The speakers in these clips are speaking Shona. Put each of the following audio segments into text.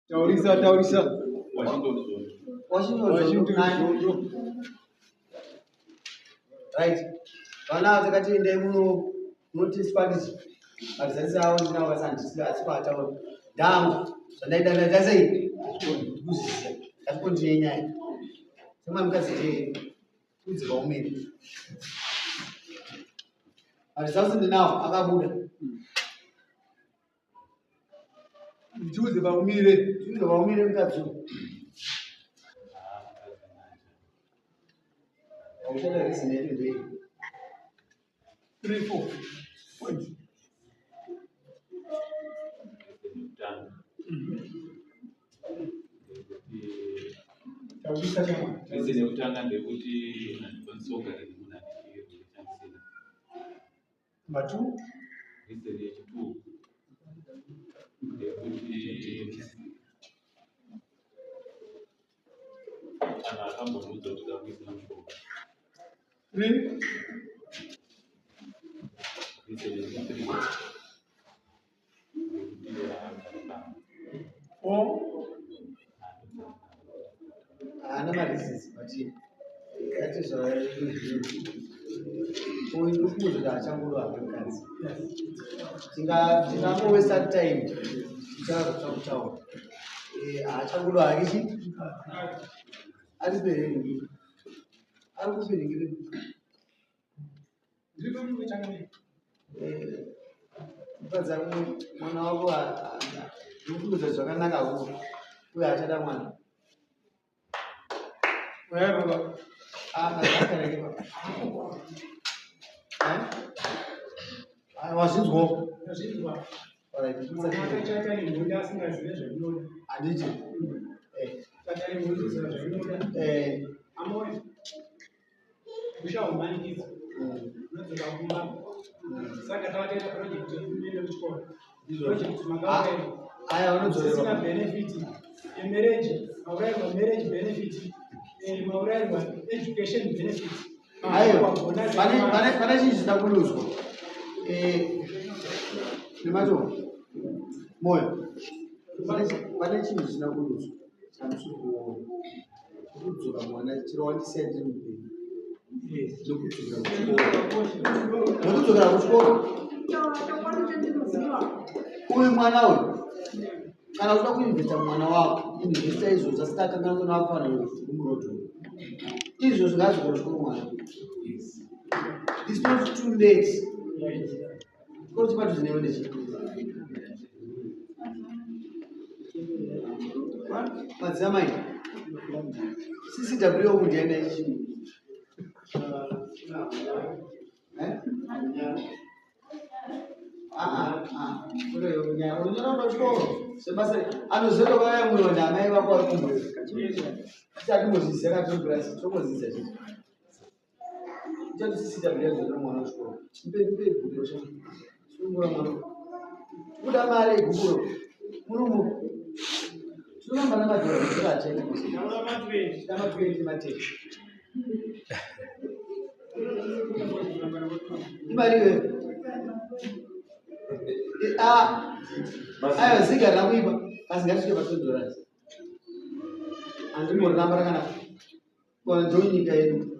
Taurisa, taurisa. Washington Zondo. Washington Washington Zondo. Zondo. Right. Vana ava takati endai muno munoteswa ndizvo. Marizanisi avo ndinawo basi handisi asi kwataura. Ndangu zvandaida ndaita sei? Ndikuzviziva. Ngatikontinue nyaya. Semwana mukadzi ndiye udze vaumene. Marizanisi ndinawo akabuda. Ndiudze paumire. Ndiudze paumire mukadzi uyu. Auchada reason yacho ndei? 3 4 point. Taurisa chama. Reason yekutanga ndeyekuti handikwanisi kugara nemunhu ane chirwere chandisina. Number 2. Reason yechitwo ndeyekuti kana akambondiudza kuti ndakuisira mushonga. 3. Reason yechithree ndeyekuti haagari pamba. 4. Haana mareasons but ati zvauyu ndikuudza kuti haachangodo hake mukadzi. Tingangowesta time tichazotsva kutaura. Haachangodo hake chi ari perengi ari kuperengi mukadzi mwana wako ndikuudza zvakanaka uye achada mwana. Uyai baba. Wazvinzwawo? Ndazvinzwa. Alright. Mwana akachata nemhondi asingazive zvainoda. Handiti? Chata nemhondi uziva zvainoda. Amore. Usha humanikidzwa. Unodzoka kumba. Saka tava taita project yekuenda kuchikoro. Project makaurairwa. Aya unodzorerwa. Usisina benefit yemarriage, maurairwa marriage benefit, maurairwa education benefit. Aiwa, pane chinhu chisina kuluzwa. Nemato moyo. Pane chinhu chisina kuluzwa chamusiri kuona. Kudzoka mwana chero wandisiya ndiri mupenyu. Nekudzokera kuchikoro. Nekudzokera kuchikoro. Uyu mwana uyu kana uchida kuinvesta mwana wako investa izvozvo asi takanganwa nakufanira kumuroto izvozvo ngaadzokera kuchikoro mwana. It's not too late. Chikoro chepadhuze newe ndechi madzimai CCW kundienda ichi sebasa anoziva vayamwiwa naamai vako vari kumhuri tisatimbozviziva katobirasi tombozviziva chii Tichatisisita bila zvotora mwana kuchikoro. Mpe mpe gupuro sha. Sungura mwana. Kuda mari gupuro. Murumu. Tinoramba namadhora madhora achaita kusi. Nama 20 matete. Imari iyoyo. Ah. Ayo ziga rakuipa. Asi ngatisvike pa 20 dollars. Andimboramba rakanaka. Ndo nyika yedu.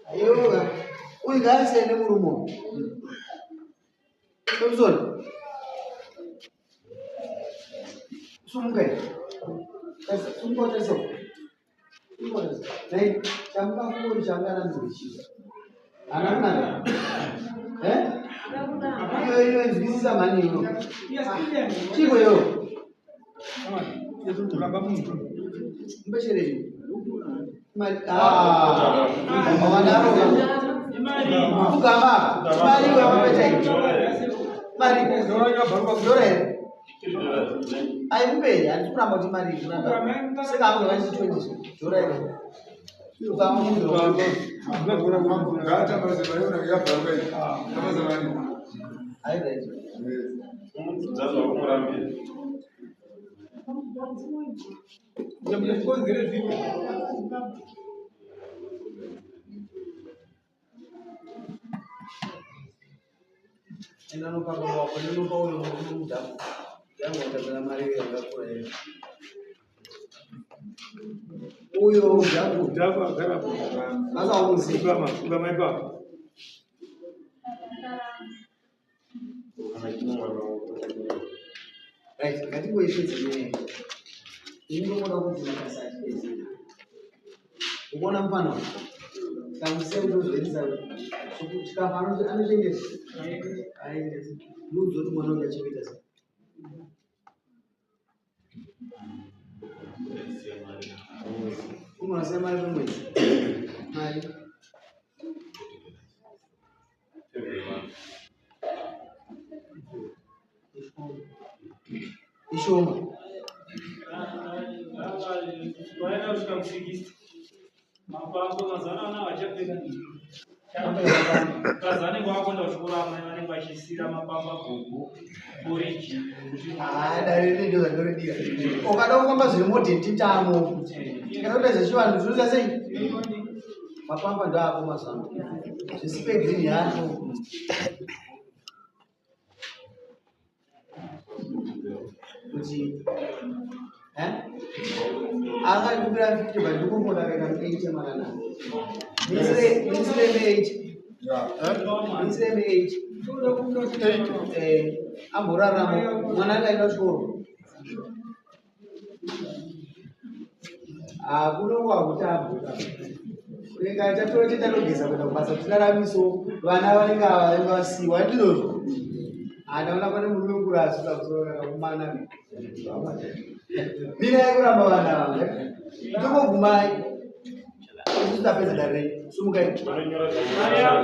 Aiwa, uyu ngaasiyane murume uyu. Thompson. Sumuka iri. Sumuka utarise. Sumuka utarise. Dai chamuka kuri changana nzwichii. Ana kunaka. Eh? Iyo iyo nzwisisa mhani iyo. Chiko iyo. Kuramba muntu. Mbeshere. Mari ah. Wanaro. Kugamba. Mari kwa mapeta. Mari. Dora here. Aimupe handisi kuramba kuti mari kuramba. Saka angu vachi 20 dora here. Ukama munhu. Ai right. Zvikonzero zvipi? Enda unopa baba wako, enda unopa uyo murume mudhafu. Yangu watadzana mari iyo yakakura iyo. Uyo mudhafu. Mudhafu agara apo. Basa wamuziva. Pfugama, pfugama ipapo. Right, ngatingoipedza nyaya iyi. Ini ndokuda kubvuma basa achipedza. Ukuona mufana uyu? Tikamusiya kuti uzoendesa chikafu anochengeta. Aendesa. Ndiudze kuti mwana uyu achengeta sei. Unosiya mari pamwedzi. Mari. Ishoma. Vaenda kusvika ku60 mapambo mazuva ano vachapfeka kazi vanenge vakuenda kuchikoro, amai vanenge vachisira mapamba, gogo poriji. Ah, dare riri ndo zvandoridira. Ukada kufamba zviri modern titamo. Tikada kuita zvechivanhu zvinoita sei? Mapamba ndo ako mazuva ano. Zvisipe green yacho. Kuti eh? Akandikumbira 50 but ndikumbona akaita 80 makanaka. Misire misire 8. Misire 8. Eh, amborarama mwana akaenda kuchikoro. Hakuna kwakutambura. Unenge tatora titanogeza kuenda kubasa tiraramiso vana vanenge ava vanenge vasiwa ndizvozvo. Handaona pane murume mukuru asuka kusoro akakumana. Mirai kuramba vana ava. Tongobvumai. Isusu tapedza dare renyu. Sumukai.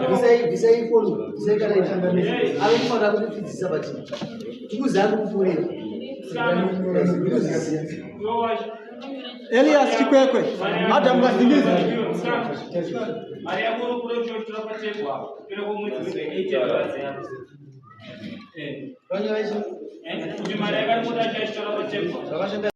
Bvisai bvisai foni, bvisai kana ishanda mese. Ari kufanira kutidzidzisa but tikuziva kukupurira. Ndinoziziva. Elias Chikwekwe, Adam Kazingizi. Mari yako uri kure uchitora patebwa iri kumwedzi wega $80 yako. Vanyora chi? Kuti mari yakaripota achitora patebwa. Zvakashanda.